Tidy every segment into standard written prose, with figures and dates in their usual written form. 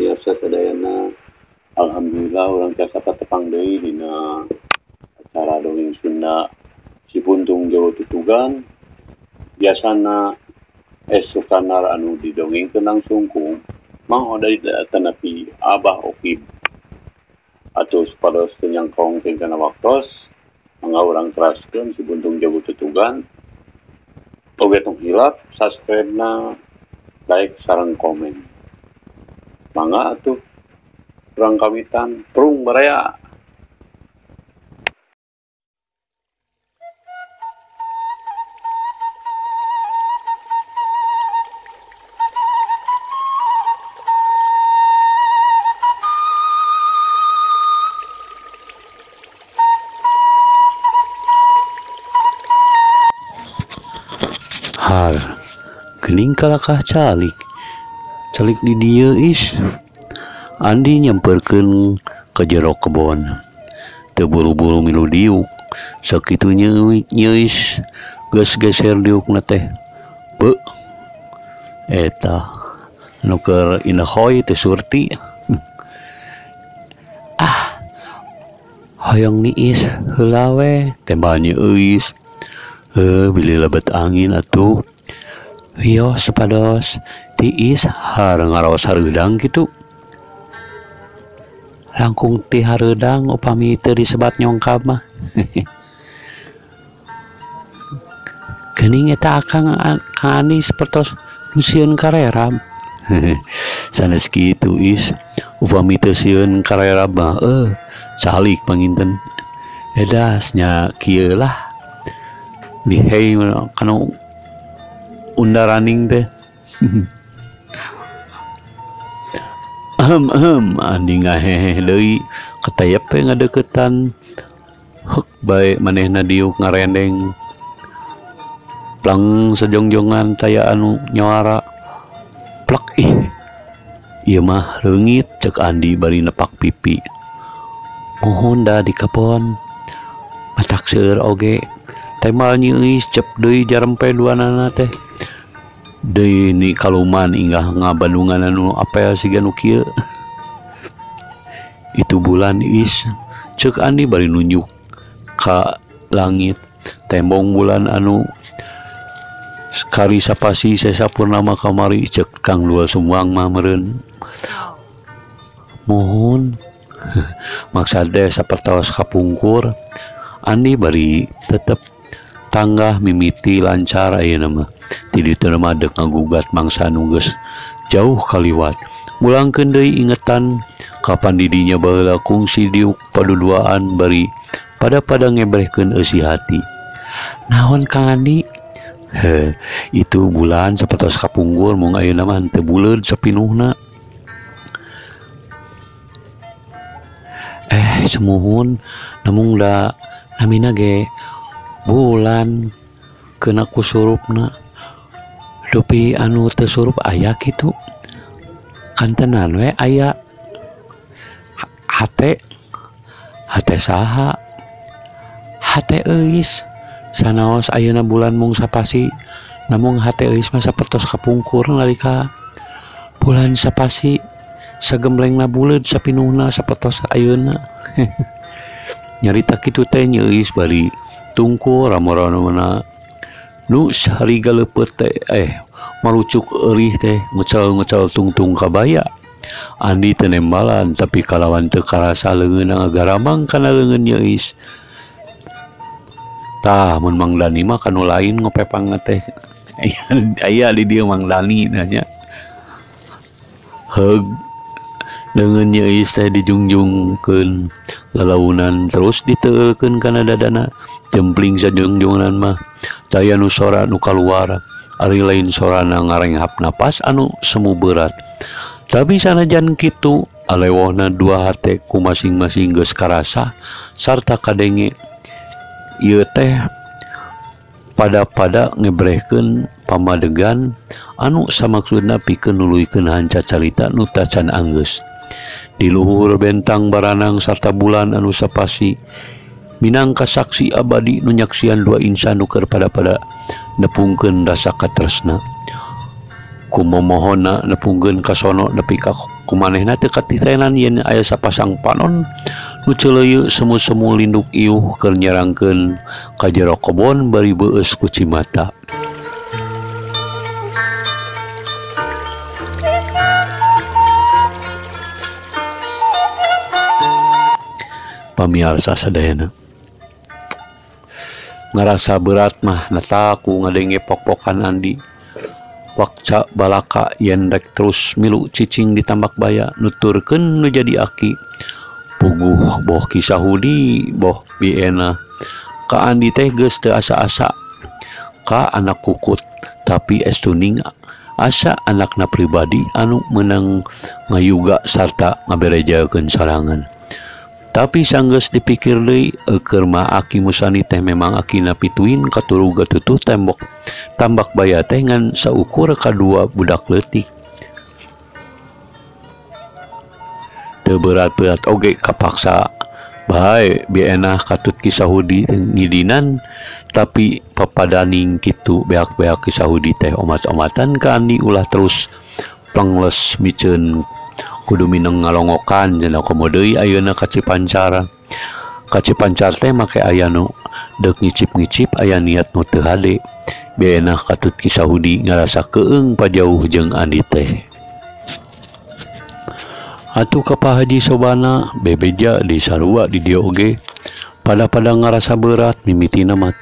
Pamiarsa sadayana. Alhamdulillah urang tiasa patepang deui dina acara dongeng Sunda Si Puntung Jauh Tutugan. Biasana es Sukanar anu didongengkeun langsung ku Mang Oday atanapi Abah Okib. Atuh supados teu nyangkong kana waktos, mangga urang teraskeun Si Puntung Jauh Tutugan. Oge tong hilap subscribe-na, like sareng komen. Mangga atuh urang kawitan prung baraya. Har geuning kalakah calik calik di dieu is. Andi nyamperkeun ka jero kebon, teu buru-buru milu diuk sakitu nyeuis geus geser diukna teh. Beuh eta nu keur inahoy teh Surti. Ah hoyong niis heula we tembal nyeuis. Bilih lebet angin atuh. Wios supados tiis har ngaraos hareudang kitu. Langkung ti hareudang upami teu disebat nyongkab mah. Geuning eta akang Kang Andi sapertos nu sieun karerab. Sanes kitu is, upami teu sieun karerab mah calik panginten. Edas nya kieu lah. Lihei kanu undaraning teh. Ahem Andi ngahehe deui katayep we ngadeukeutan. Heuk bae manehna diuk ngarendeng. Plang sajongjongan taya anu nyawara. Plek ih. Ieu mah reungit ceuk Andi bari nepak pipi. Mohon da di kebon. Matak seueur oge. Temal nyeuis cep deui jarempe duanana teh. Deui ni kaluman inggah ngabandungan anu apel siga nu kieu. Itu bulan is ceuk Andi bari nunjuk ka langit. Tembong bulan anu kari sapasi sesa purnama kamari ceuk Kang Dua Sumuang mah meureun. Mohon maksad teh sapertos kapungkur. Andi bari tetep tanggah mimiti lancar ayeuna mah. Ti ditu mah deuk ngagugat mangsa nu geus jauh kaliwat. Mulangkeun deui ingetan kapan didinya baheula kungsi diuk paduduaan bari pada-pada ngebrehkeun eusi hati. Naon Kang Andi? Heh, itu bulan sapertos kapungkur mung ayeuna mah henteu buleud sapinuhna. Semuhun namung da namina ge bulan kena ku surupna. Dupi anu teu surup aya kitu. Kantenan we aya hate hate saha hate euis. Sanaos ayeuna bulan mung sapasi namung hate euis mah sapertos kapungkur nalika bulan sapasi sagemblengna buleud sapinuhna sapertos ayeuna. Nyarita kitu teh nyeuis bari tungku ramorana nu sariga leupeut teh marucuk eurih teh ngecal-ngecal tungtung kabaya. Andi teu nembalan tapi kalawan teu karasa leungeunna ngagaramang kana leungeun nyeuis. Tah mun Mang Dani mah kanu lain ngopepang teh. Aya di dieu Mang Dani nanya. Heug leungeun nyeuis teh dijungjungkeun lalaunan terus diteulkeun kana dadana. Jempling sajungjungan mah daya nu sora nu kaluar ari lain sorana ngarenghap napas anu semu berat. Tapi sanajan kitu alewohna dua hate ku masing-masing geus karasa sarta kadenge ieu teh pada-pada ngebrehkeun pamadegan anu samaksudna pikeun nuluykeun hanca carita nu tacan anggeus. Di luhur bentang baranang sarta bulan anu sapasi minangka saksi abadi nu nyaksian dua insan nu keur pada-pada nepungkeun rasa katresna. Kumomohonna nepungkeun kasono nepi ka Kumanehna teu katitenan yen aya sapasang panon nu ceuleuyeu semu-semu linduk iuh keur nyerangkeun ka jero kobon bari beueus ku cimata. Pamiarsa sadayana ngarasa berat mah nataku ngadenge pok-pokan Andi. Wakca balaka yen rek terus milu cicing di tambak baya nuturkeun nu jadi aki. Puguh boh Ki Sahudi boh biena ka Andi teh geus teu asa-asa ka anak kukut, tapi estuning asa anakna pribadi anu meunang ngayuga sarta ngaberejakeun sorangan. Tapi sanggeus dipikir deui eueur mah aki Musani teh memang akina pituin katuruga tutuh tembok tambak baya teh ngan saukur kadua budak leutik. Teu berat-berat oge kapaksa bae bienah katut Ki Sahudi ngidinan, tapi papadaning kitu beak-beak Ki Sahudi teh omat-omatan ka Andi ulah terus pangles miceun kudu mineng ngalongokan cenah komo deui ayeuna ka Cipancar. Ka Cipancar teh make aya nu deuk ngicip-ngicip aya niat nu teu hade. Bienah katut Ki Sahudi ngarasa keung pajauh jeung Andi teh. Atuh ka Pak Haji Sobana bebeja di sarua di dieu oge pada-pada ngarasa berat mimitina mah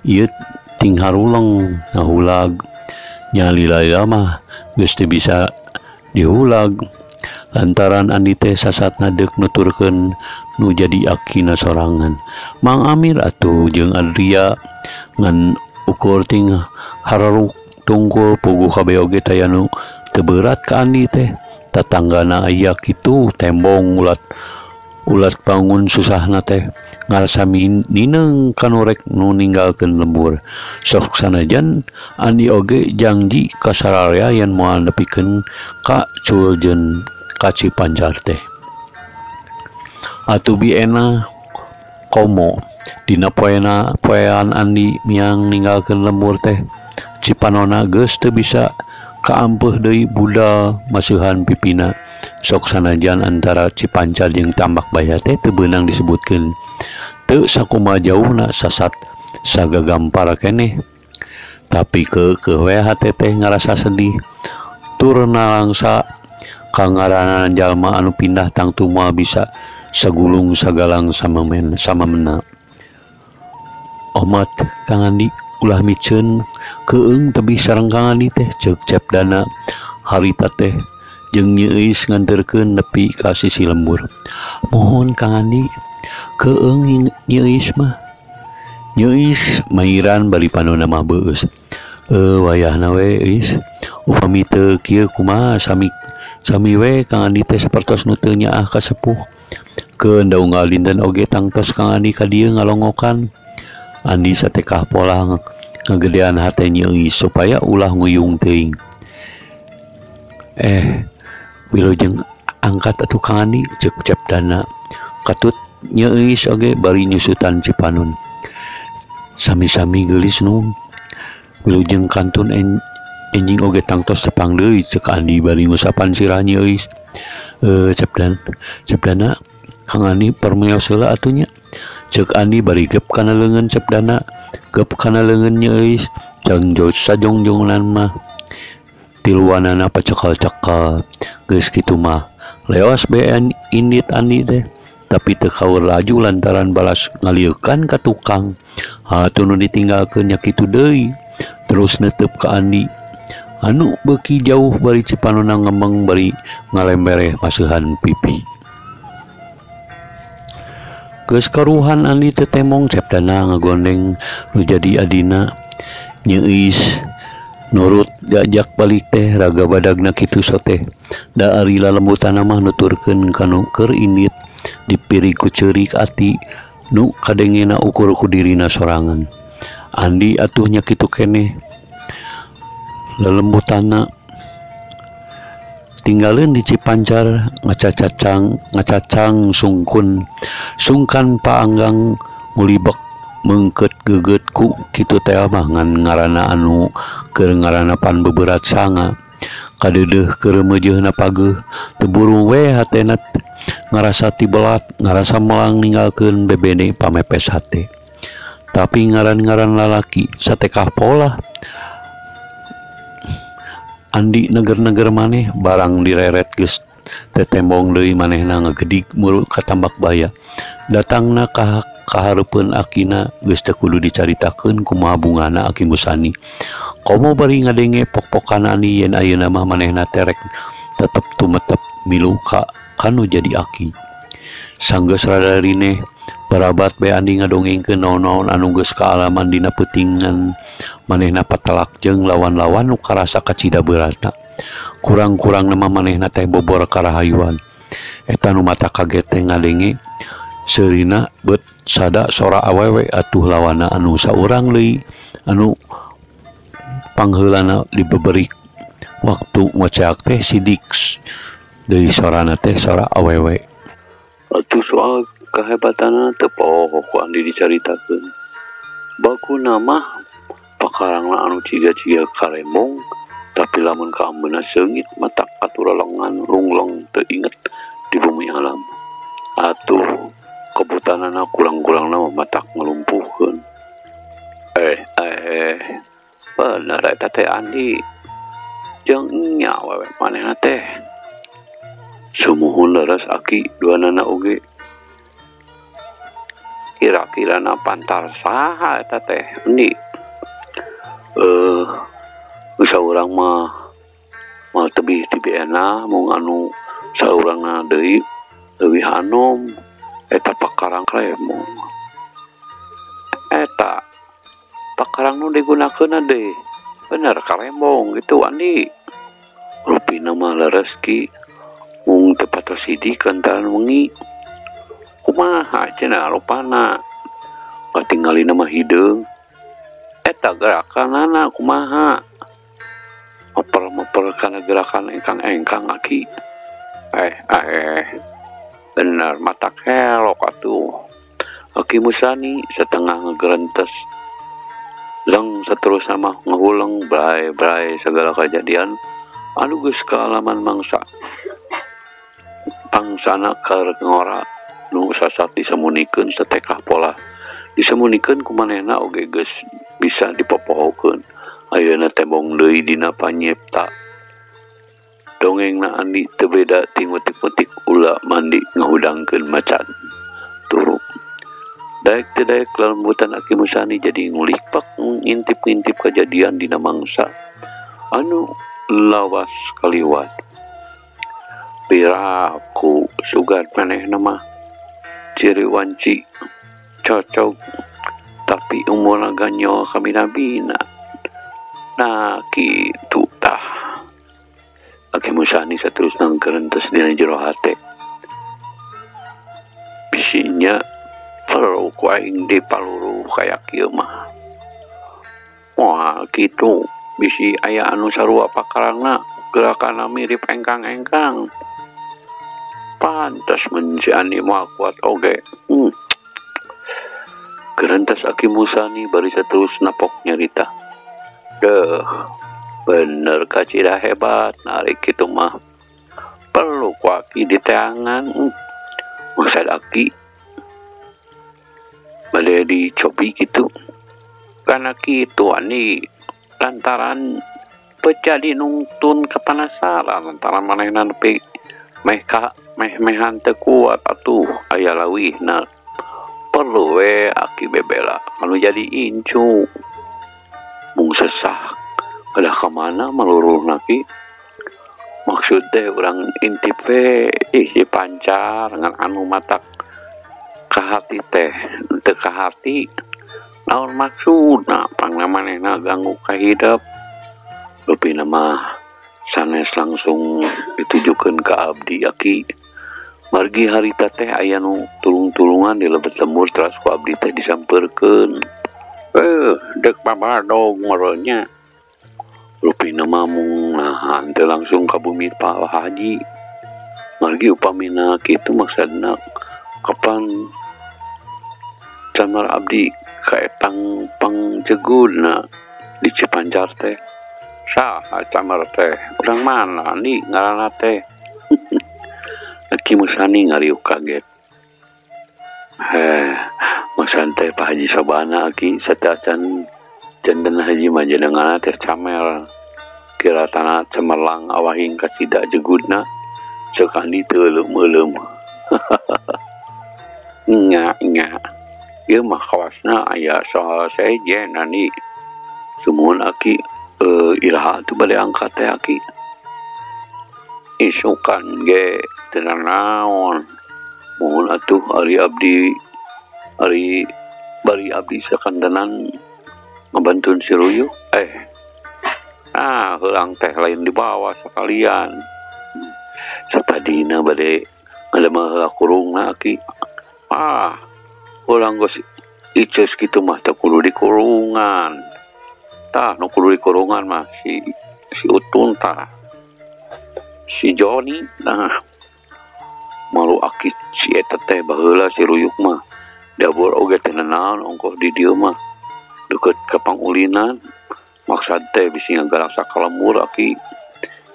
ieu ting haruleng ngahulag nyalila mah geus teu bisa dihulag lantaran Andi teh sasatna deuk nuturkeun nu jadi akina sorangan. Mang Amir atuh jeung Adria ngan ukur ting hararuk tungkul puguh kabeh oge taya nu teu berat ka Andi teh. Tatanggana aya kitu tembong ulat bangun susahna teh ngarasa nineung kanu rek nu ninggalkeun lembur. Sok sanajan Andi oge jangji ka sararea yen moal nepikeun ka culjeun ka Cipancar teh. Atuh biena komo dina poena poean Andi miang ninggalkeun lembur teh Cipanona geus teu bisa kaampeuh deui budal masihan pipina. Sok sanajan antara Cipancar jeung Tambak Baya teh teu beunang disebutkeun teu sakumaha jauhna sasat sagagampar keneh. Tapi keukeuh we hate teh ngarasa sedih tur nalangsa kangaranan jalma anu pindah tangtu moal bisa sagulung sagalang samamena. Omat Kang Andi ulah miceun keung tebih sareng Kang Andi teh ceuk Cep Dana harita teh jeung nyeuis nganterkeun nepi ka sisi lembur. Mohon Kang Andi keung nyeuis mah. Nyeuis mairan bari panonna mah beueus. Wayahna we euis upami teu kieu kumaha sami sami we Kang Andi teh sapertos nu teu nyaah ka sepuh. Keun daunggal dinten oge tangtos Kang Andi ka dieu ngalongokan. Andi satekah pola ngagedean hate nyeuis supaya ulah nguyung teuing. Wilujeng angkat atuh Kang Andi ceuk Cep Dana. Katut nyeuis oge bari nyusutan Cipanun. Sami-sami geulis num. Wilujeng kantun enjing oge tangtos tepang deui ceuk Andi bari ngusapan sirah nyeuis. Cep Dana Kang Andi permios heula atuh nya. Ceuk Andi bari gep kana leungeun Cep Dana, gep kana leungeun nyeuis, jang sajongjongnan mah tiluanana pacekal-cekal. Geus kitu mah leos bean indit Andi teh, tapi teu kaur laju lantaran balas ngalieukan ka tukang. Atuh nu ditinggalkeun nya kitu deui, terus netep ka Andi anu beuki jauh bari Cipanona ngemeng bari ngalembereh maseuhan pipi. Geus karuhan Andi teu temong Cep Dana ngagondeng nu jadi adina. Nyeuis nurut diajak balik teh raga badagna kitu soteh. Da ari lalembutanna mah nuturkeun kanu keur indit dipiri ku ceurik ati nu kadengena ukur ku dirina sorangan. Andi atuh nya kitu keneh lelembutanna tinggalin di Cipancar ngacacang sungkun sungkan paanggang ngulibek mengket geget ku kitu teh mah ngan ngaranna anu keur ngaranna pan beberat sanga. Kadeudeuh keureumeujeuhna pageuh teu buru we hatena ngarasa tibelat ngarasa melang ninggalkeun bebene pamepes hate. Tapi ngaran-ngaran lalaki satekah polah Andi neger-neger maneh barang direret geus tetembong deui manehna ngagedig muru ka tambak baya. Datangna ka kahareupeun akina geus teu kudu dicaritakeun kumaha bungana Aki Musani. Komo bari ngadenge pok-pokan Andi yen ayeuna mah manehna terek tetep tumetep milu ka kanu jadi aki. Sanggeus rada rineh barabat bae Andi ngadongengkeun naon-naon anu geus kaalaman dina peutingan manehna patelak jeung lawan-lawan nu karasa kacida beuratna. Kurang-kurangna mah manehna teh bobor karahayuan. Eta nu mata kaget teh ngadenge seurina beut sada sora awewe atuh lawana anu saurang deui anu pangheulana dibeberi waktu ngoceak teh sidik deui sorana teh sora awewe. Atuh soal kehebatanna teu poho ku Andi dicaritakeun. Bakuna mah pakarangna anu ciga-ciga karembong tapi lamun kaambeuna seungit matak katurelengan lungleng teu inget di bumi alam. Atuh kebutanana kurang-kurangna mah matak ngelumpuhkeun. Bener eta teh Andi jeung nya awewe manehna teh. Sumuhun leres aki duanana oge. Kira-kirana pantar saha eta teh Andi. Saurang mah mah tebih ti biena mung anu saurangna deui leuwih anom eta pakarang kremong. Eta pakarang nu digunakeunna deui bener karembong gitu Andi. Rupina mah leres ki mung teu patos sidik lantaran wengi. Kumaha cenah rupana katingalina mah hideung. Eta gerakanana kumaha meper-meper kana gerakan engkang-engkang aki. Bener mata kelok atuh. Aki Musani setengah ngegerentes leng seterusna mah ngahuleng brai-brai segala kejadian anu geus kaalaman mangsa pangsana keur ngora nu sasat disemunikeun satekah pola disemunikeun ku manehna oge geus bisa dipopohokeun. Ayeuna tembong deui dina panyepta dongengna Andi teu beda ti ngutik-ngutik ula mandi ngahudangkeun macan turu. Daek teu daek lembutan Aki Musani jadi ngulipak ngintip-ngintip kejadian dina mangsa anu lawas kaliwat. Piraku sugan manehna mah ciri wanci cocok tapi umurna ganyol kabina-bina. Nah kitu tah. Aki Musani saterusna ngerentes dina jero hate. Bisinya perlu ku aing di paluru kaya kieu mah. Wah kitu bisi aya anu sarua pakarangna gerakanna mirip engkang-engkang. Pantes mun si Andi moal kuat oge. Gerentes Aki Musani bari saterus napok nyarita. Deh, bener kacida hebat narik kitu mah. Perlu ku aki diteangan. Maksad aki bade dicobi gitu. Karena kitu Andi lantaran pecah dinungtun kepanasaran lantaran manehna nepi meh ka meh-mehan teu kuat atuh aya lawihna. Perlu we aki bebela anu jadi incu. Mung sesah kadah ka mana maluruhna ki. Maksud teh urang intip we ih si pancar ngan anu matak ka hati teh teu ka hati naon maksudna pangna manehna ganggu ka hidep. Rupina mah sanes langsung ditujukeun ka abdi aki. Margi harita teh aya nu tulung-tulungan di lebet lembur teras ku abdi teh disampeurkeun. Dek babadog meureunnya. Rupina mah mung nahan teh langsung ka bumi Pak Haji. Margi upamina kitu maksudna kapan camar abdi kaetang pangjegudna di Cipancar teh. Saha Camer teh? Urang mana Andi ngaranna teh? Aki Musani ngariuk kaget. Heh, masan teh Pak Haji Sobana aki sateuacan janten haji mah jenenganna teh Camer. Kiratana cemerlang awahing kacida jegudna. Ceuk Andi teu leumeum-leumeum. Nya nya. Ieu mah kawasna aya soal sejen Andi. Sumuhun aki, iraha atuh bade angkat teh aki. Isukan ge teu nanaon. Muhun atuh ari abdi ari bari abdi sakantenan ngabantun si Ruyuk. Ah, heulang teh lain dibawa sakalian. Satadina bade ngadamel heula kurungna aki. Ah, urang geus iceus kitu mah teu kudu dikurungan. Tah nu kudu dikurungan mah si Utun tah. Si Joni nah. Malu aki si eta teh baheula si Ruyuk mah. Dabur oge teu nanaon ongkoh di dieu mah. Deukeut ka pangulinan. Maksad teh bisi ngagalak sakalembur aki.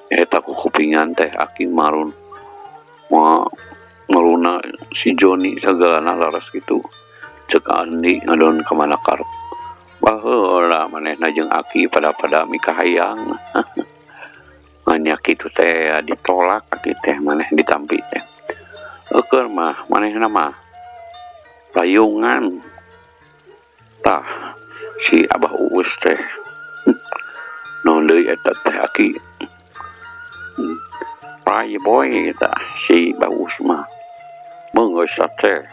Eta kukupingan teh aki marun. Ma maruna si Joni sagalana laras kitu. Ceuk Andi ngadon ka mana karep. Baheula manehna jeung aki pada-pada mikahayang. Ngan kitu teh ditolak aki teh maneh ditampi teh. Eukeun mah manehna mah layungan. Tah si Abah Uus teh. Naon deui eta teh aki. Playboy eta si Abah Uus mah. Beungeus teh.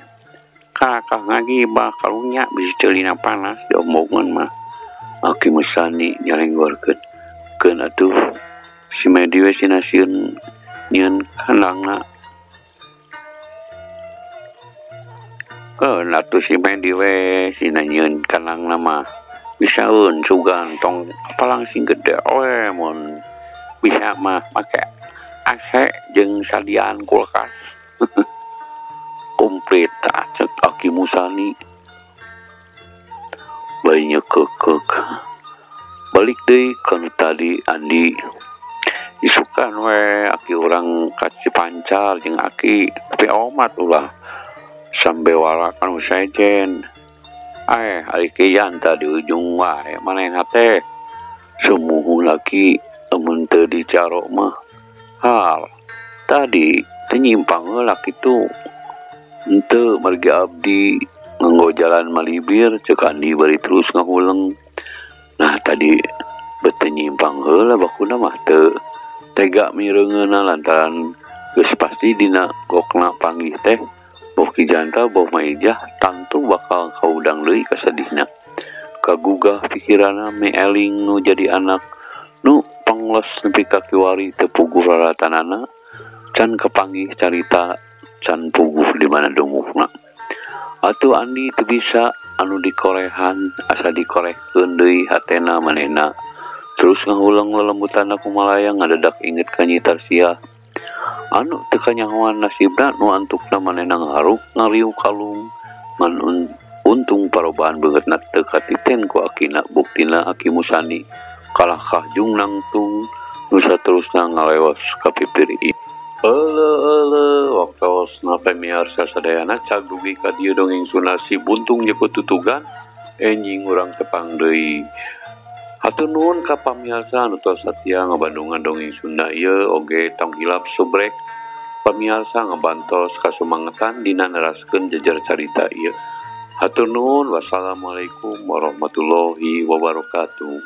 Kakak ngagibah karunya bisi ceulina panas diomongan mah. Aki Musani nyalenggorkeun. Keun atuh si Medi we sina sieun nyieun kandangna. Keun atuh si Medi we sina nyieun kandangna mah. Bisaeun sugan tong palang sing gede we mun bisa mah make AC jeung sadiaan kulkas. Komplit tah ceuk Aki Musani. Bari nyekeukkeuk. Balik deui ka nu tadi Andi. Isukan we aki urang ka Cipancar jeung aki tapi omat ulah sambewala ka nu sejen. Ari kian tah di ujung wae manehna teh. Sumuhun aki lamun teu dicaro mah. Hal tadi teu nyimpang heula kitu. Henteu margi abdi nganggo jalan malibir ceuk Andi bari terus ngahuleng. Nah tadi beuh teu nyimpang heula bakuna mah teu tega mireungeunna lantaran geus pasti dina gokna panggih teh boh Ki Janta boh Maijah tangtu bakal kaudang deui kasedihna. Kagugah pikiranna meeling nu jadi anak nu pangles nepi ka kiwari teu puguh raratanana can kapanggih carita can puguh di mana dumuhna. Atuh Andi teu bisa anu dikorehan asa dikorehkeun deui hatena manehna. Terus ngahuleng lelembutanna kumalayang ngadadak inget ka Nyi Tarsiah. Anu teu kanyahoan nasibna nu antukna manehna ngaharuk ngariuk kalung ngan untung parobaan beungeutna teu katiten ku akina buktina Aki Musani kalahkah jung nangtung nu saterusna ngaleos ka pipir ieu. Euleuh waktosna pamiarsa sadayana cag dugi ka dieu dongeng Sunda si Buntung Jeput Tutugan enjing urang tepang deui. Hatur nuhun ka pamiarsa anu tos satia ngabandungan dongeng Sunda ieu oge tong hilap subrek pamiarsa ngabantos kasumangetan dina neraskeun jejer carita ieu. Hatur nuhun, wassalamualaikum warahmatullahi wabarakatuh.